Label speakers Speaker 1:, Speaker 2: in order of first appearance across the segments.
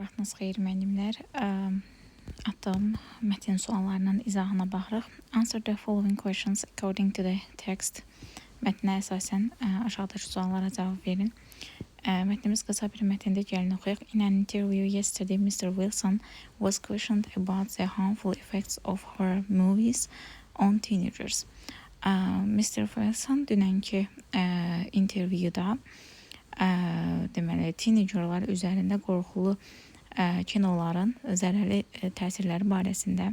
Speaker 1: Vaxtınız xeyir müəllimlər. Atdığım mətn suallarının izahına baxırıq. Answer the following questions according to the text. Mətnə əsasən aşağıdakı suallara cavab verin. Mətnimiz qısa bir mətndir. Gəlin oxuyaq. In an interview yesterday, Mr. Wilson was questioned about the harmful effects of horror movies on teenagers. Mr. Wilson dünənki intervyuda deməli teenagerlar üzərində qorxulu kinoların zərərli təsirləri barəsində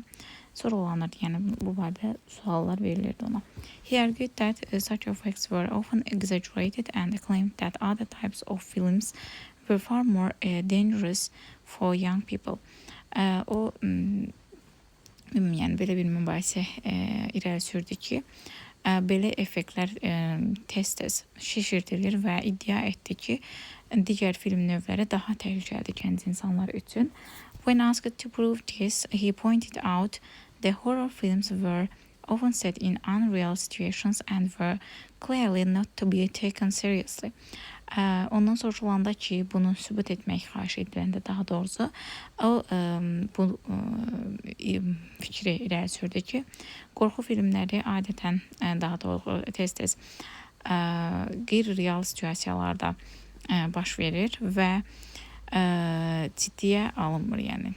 Speaker 1: sorğulanırdı. Yəni bu barədə suallar verilirdi ona. He argued that such effects were often exaggerated and claimed that other types of films were far more dangerous for young people. O yəni belə bir mübahisə irəli sürdü ki, belə effektlər tez-tez şişirdilir və iddia etdi ki, digər film növləri daha təhlükəlidir gənc insanlar üçün. When asked to prove this, he pointed out the horror films were often set in unreal situations and were clearly not to be taken seriously. Ondan soruşulanda ki, bunu sübut etmək xahiş ediləndə daha doğrusu o bu fikri irəli sürdü ki, qorxu filmləri adətən daha doğrusu tez-tez qeyri-real situasiyalarda baş verir və ciddiyə alınmır, yəni.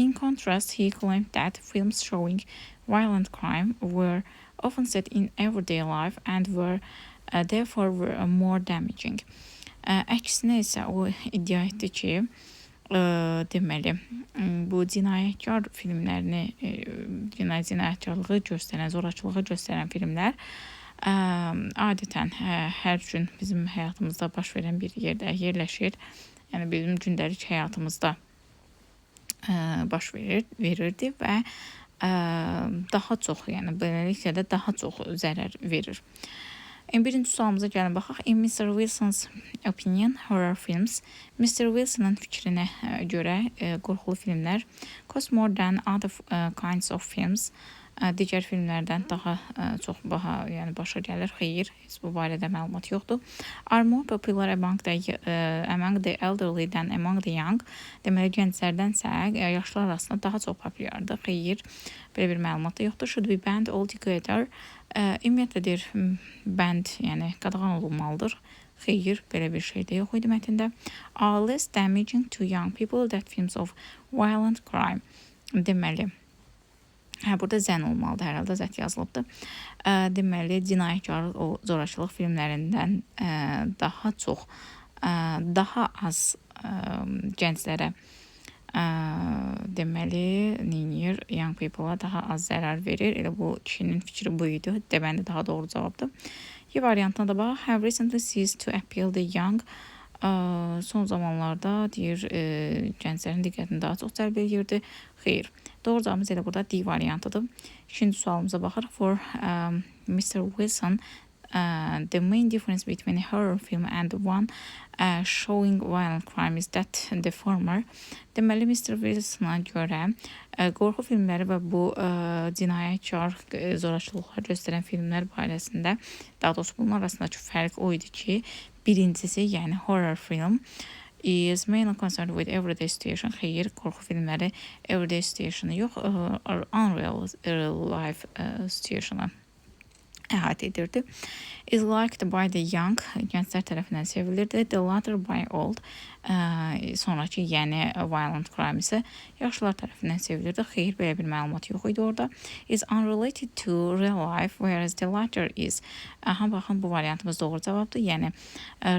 Speaker 1: In contrast, he claimed that films showing violent crime were often set in everyday life and were therefore were more damaging. Əksinə isə o iddia etdi ki, deməli, bu cinayətkar filmlərini, cinayətkarlığı göstərən, zorakılığı göstərən filmlər adətən hər gün bizim həyatımızda baş verən bir yerdə yerləşir. Yəni bizim gündəlik həyatımızda baş verirdi və daha çox, yəni beləliklə də daha çox zərər verir. Birinci sualımıza gəlin baxaq. In Mr. Wilson's opinion, horror films, Mr. Wilson'ın fikrinə görə qorxulu filmlər cost more than other kinds of films. Digər filmlərdən daha çox baha, yəni başa gəlir. Xeyr, heç bu barədə məlumat yoxdur. Are more popular among the elderly than among the young. Deməli gənclərdənsə yaşlılar arasında daha çox populyardır. Xeyr, belə bir məlumat da yoxdur. Should be banned altogether. Ümumiyyətlə deyir, banned, yəni qadağan olunmalıdır. Xeyr, belə bir şey də yox idi mətndə. Are less damaging to young people than films of violent crime. Deməli, hə, burada than olmalıdır, hər halda that yazılıbdır. Deməli, cinayətkarlıq, o zorakılıq filmlərindən daha çox, daha az gənclərə deməli, neyniyir? Young people-a daha az zərər verir. Elə bu kişinin fikri bu idi. Deməli, daha doğru cavabdır. Y variantına da bax. Have recently ceased to appeal the young. Son zamanlarda deyir, gənclərin diqqətini daha çox cəlb edirdi. Xeyr. Doğru cavabımız elə burada D variantıdır. İkinci sualımıza baxırıq. For Mr. Wilson, the main difference between a horror film and one showing violent crime is that the former. Deməli, Mr. Wilsona görə qorxu filmləri və bu cinayətkar zorakılıqlar göstərən filmlər barəsində, daha doğrusu bunun arasındakı fərq o idi ki, birincisi, yəni horror film is mainly concerned with everyday situation. Xeyr, qorxu filmləri everyday situation-ı yox, unreal life situation-ı əhatə edirdi. Is liked by the young, gənclər tərəfindən sevilirdi. The latter by old, sonrakı, yəni violent crime isə yaşlılar tərəfindən sevilirdi. Xeyr, belə bir məlumat yox idi orada. Is unrelated to real life, whereas the latter is. Aha, baxın, bu variantımız doğru cavabdır. Yəni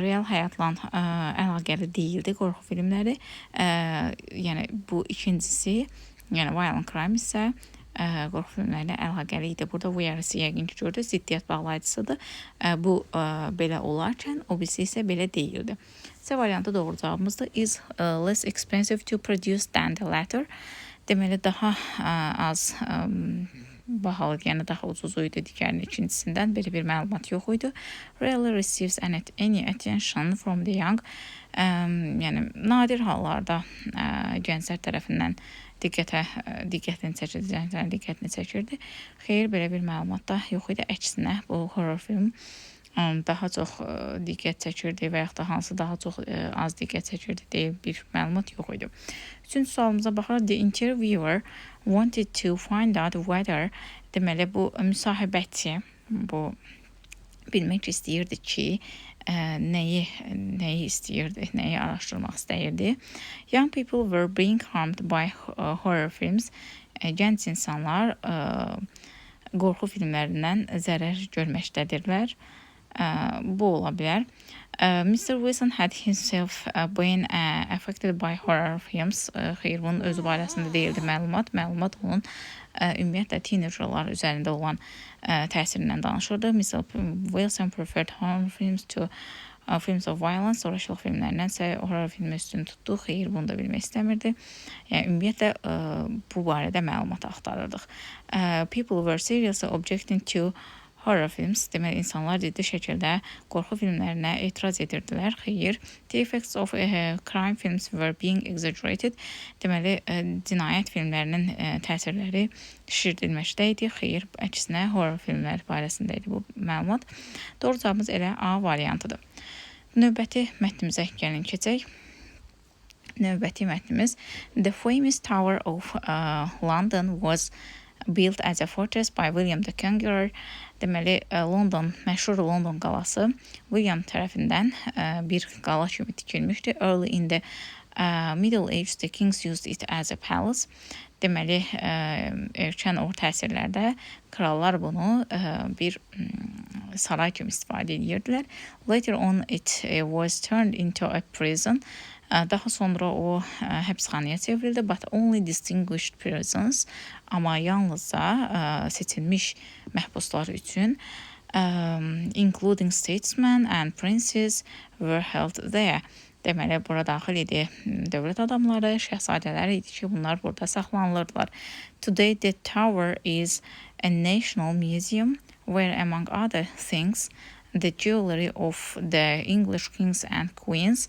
Speaker 1: real həyatla əlaqəli deyildi qorxu filmləri. Yəni bu ikincisi, yəni violent crime isə qorxu filmləri ilə əlaqəli idi. Burada whereas yəqin ki gördünüz, ziddiyyət bağlayıcısıdır. Bu belə olarkən o birisi isə belə deyildi. C variantı doğru cavabımızdır. Is less expensive to produce than the latter. Deməli daha az bahalı, yəni daha ucuz idi digərinin ikincisindən. Belə bir məlumat yox idi. Rarely receives any attention from the young. Yəni nadir hallarda gənclər tərəfindən diqqətini çəkirdi, gənclərin diqqətini çəkirdi. Xeyr, belə bir məlumat da yox idi. Əksinə bu horror film Daha çox diqqət çəkirdi və yaxud da hansı daha çox az diqqət çəkirdi deyə bir məlumat yox idi. Üçüncü sualımıza baxırıq. The interviewer wanted to find out whether, deməli bu müsahibəçi bu bilmək istəyirdi ki, nəyi istəyirdi, nəyi araşdırmaq istəyirdi. Young people were being harmed by horror films. Gənc insanlar qorxu filmlərindən zərər görməkdədirlər. Bu ola bilər. Mr. Wilson had himself been affected by horror films. Xeyr, bunun özü barəsində deyildi məlumat. Məlumat onun ümumiyyətlə teenagerlar üzərində olan təsirindən danışırdı. Mr. Wilson preferred horror films to films of violence. Zorakılıq filmlərindənsə horror filmi üstün tutdu. Xeyr, bunu da bilmək istəmirdi. Yəni ümumiyyətlə bu barədə məlumat axtarırdıq. People were seriously objecting to horror films. Deməli insanlar ciddi şəkildə qorxu filmlərinə etiraz edirdilər. Xeyr. The effects of crime films were being exaggerated. Deməli cinayət filmlərinin təsirləri şişirdilməkdə idi. Xeyr, əksinə horror filmlər barəsində idi bu məlumat. Doğru cavabımız elə A variantıdır. Növbəti mətnimizə gəlin keçək. Növbəti mətnimiz: The famous Tower of London was built as a fortress by William the Conqueror. Deməli, London, məşhur London qalası William tərəfindən bir qala kimi tikilmişdi. Early in the Middle Ages, the kings used it as a palace. Deməli, erkən orta əsrlərdə krallar bunu bir saray kimi istifadə edirdilər. Later on it was turned into a prison. Daha sonra o həbsxanaya çevrildi. But only distinguished prisoners, amma yalnızca seçilmiş məhbuslar üçün, including statesmen and princes, were held there. Deməli, bura daxil idi dövlət adamları, şəhzadələr idi ki, bunlar burada saxlanılırdılar. Today the tower is a national museum where, among other things, the jewelry of the English kings and queens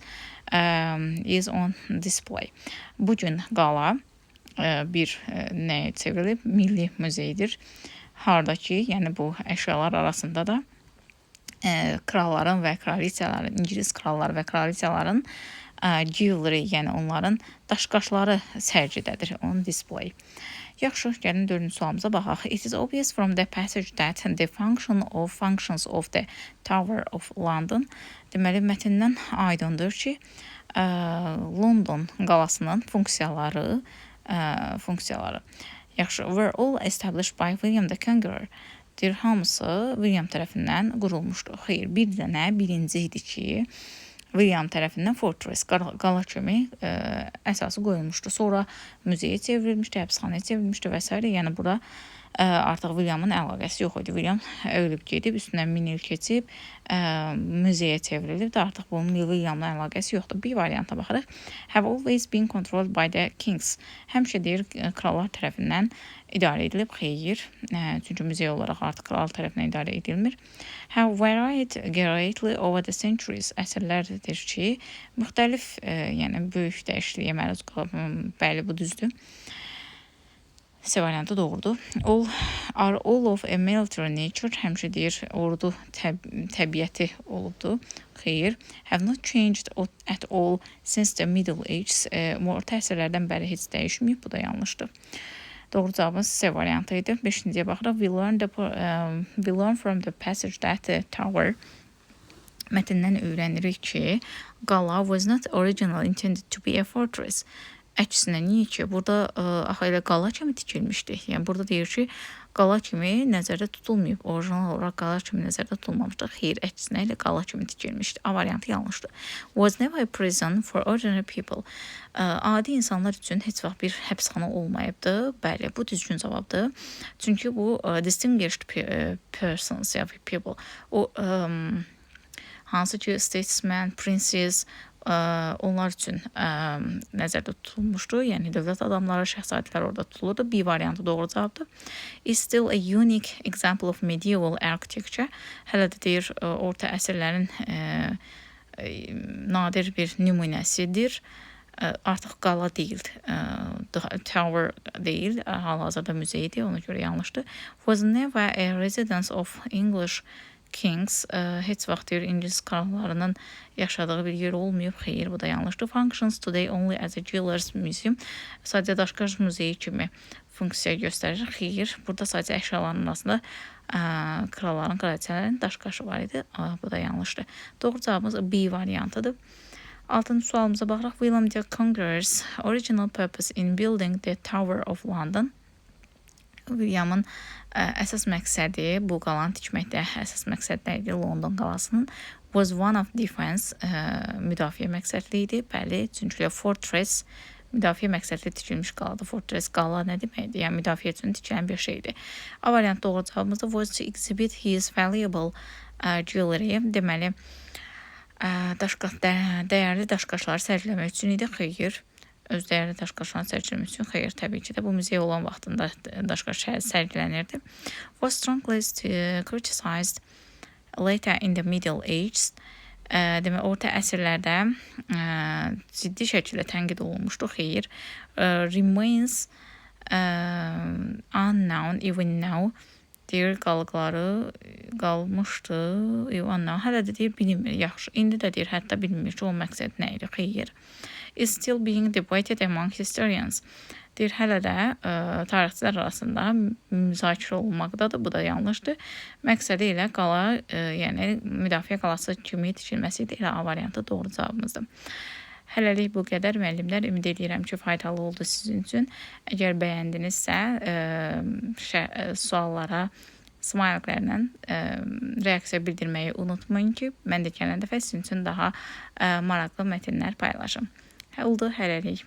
Speaker 1: is on display. Bugün qala bir nəyə çevrilib? Milli muzeydir. Harda ki, yəni bu əşyalar arasında da kralların və kraliçələrin, İngilis kralları və kraliçələrin jewelry, yəni onların daşqaşları sərgidədir, on display. Yaxşı, gəlin dördüncü sualımıza baxaq. It is obvious from the passage that the function of functions of the Tower of London. Deməli, mətndən aydındır ki, London qalasının funksiyaları. Yaxşı, were all established by William the Conqueror. Deyir, hamısı William tərəfindən qurulmuşdu. Xeyr, bir dənə birinci idi ki, William tərəfindən fortress, qala kimi əsası qoyulmuşdu. Sonra muzeyə çevrilmişdi, həbsxanaya çevrilmişdi və s. Yəni bura artıq Williamın əlaqəsi yox idi. William ölüb gedib, üstündən 1000 il keçib, muzeyə çevrilib də, artıq bunun Williamla əlaqəsi yoxdur. Bir varianta baxırıq. Have always been controlled by the kings. Həmişə deyir, krallar tərəfindən idarə edilib. Xeyr, çünki muzey olaraq artıq kral tərəfindən idarə edilmir. Have varied greatly over the centuries. Əsrlərdir ki, müxtəlif, yəni böyük dəyişikliyə məruz qalıb. Bəli, bu düzdür. C variantı doğrudur. All are all of a military nature. Həmişə deyir, ordu təbiəti olubdu. Xeyr. Have not changed at all since the Middle Ages. Orta əsrlərdən bəri heç dəyişməyib. Bu da yanlışdır. Doğru cavabımız C variantı idi. Beşinciyə baxırıq. We learn from the passage that the tower, mətndən öyrənirik ki, qala was not originally intended to be a fortress. Əksinə, niyə ki? Burada axı elə qala kimi tikilmişdi. Yəni burada deyir ki, qala kimi nəzərdə tutulmayıb. Orijinal olaraq qala kimi nəzərdə tutulmamışdı. Xeyr, əksinə elə qala kimi tikilmişdi. A variantı yanlışdır. Was never a prison for ordinary people. Adi insanlar üçün heç vaxt bir həbsxana olmayıbdı. Bəli, bu düzgün cavabdır. Çünki bu distinguished persons, ya people. O hansı ki statesman, princes, onlar üçün nəzərdə tutulmuşdu. Yəni dövlət adamları, şəhzadələr orada tutulurdu. B variantı doğru cavabdır. Is still a unique example of medieval architecture. Hələ də deyir, orta əsrlərin nadir bir nümunəsidir. Artıq qala deyil, tower deyil, hal-hazırda muzeydir, ona görə yanlışdır. Was never a residence of English Kings heç vaxt deyir İngilis krallarının yaşadığı bir yer olmayıb. Xeyr, bu da yanlışdır. Functions today only as a jewelers museum. Sadəcə daşqaş muzeyi kimi funksiya göstərir. Xeyr, burada sadəcə əşyaların arasında kralların, kraliçələrin daşqaşı var idi. Bu da yanlışdır. Doğru cavabımız B variantıdır. Altıncı sualımıza baxırıq. William the Conqueror's original purpose in building the Tower of London. Williamın əsas məqsədi bu qalanı tikməkdə əsas məqsəd nə idi? London qalasının was one of defense, müdafiə məqsədli idi. Bəli, çünki fortress müdafiə məqsədli tikilmiş qaladır. Fortress qala nə deməkdir? Yəni müdafiə üçün tikilən bir şeydir. A variantı doğru cavabımızdır. Was to exhibit his valuable jewelry. Deməli, dəyərli daşqaşları sərgiləmək üçün idi. Xeyr. Öz dəyərli daşqaşlarını sərgiləmək üçün xeyr, təbii ki də bu muzey olan vaxtında daşqaş sərgilənirdi. Was strongly criticized later in the Middle Ages. Demək, orta əsrlərdə ciddi şəkildə tənqid olunmuşdu. Xeyr. Remains unknown even now. Deyir qalıqları qalmışdı. Even now. Hələ də deyir bilinmir. Yaxşı. İndi də deyir hətta bilinmir ki, o məqsəd nə idi. Xeyr. Is still being debated among historians. Deyir hələ də tarixçilər arasında müzakirə olunmaqdadır. Bu da yanlışdır. Məqsədi ilə qala, yəni müdafiə qalası kimi tikilməsi idi. Elə A variantı doğru cavabımızdır. Hələlik bu qədər müəllimlər. Ümid edirəm ki, faydalı oldu sizin üçün. Əgər bəyəndinizsə, suallara smayliklərlə reaksiya bildirməyi unutmayın ki, mən də gələn dəfə sizin üçün daha maraqlı mətnlər paylaşım. Oldu hələlik.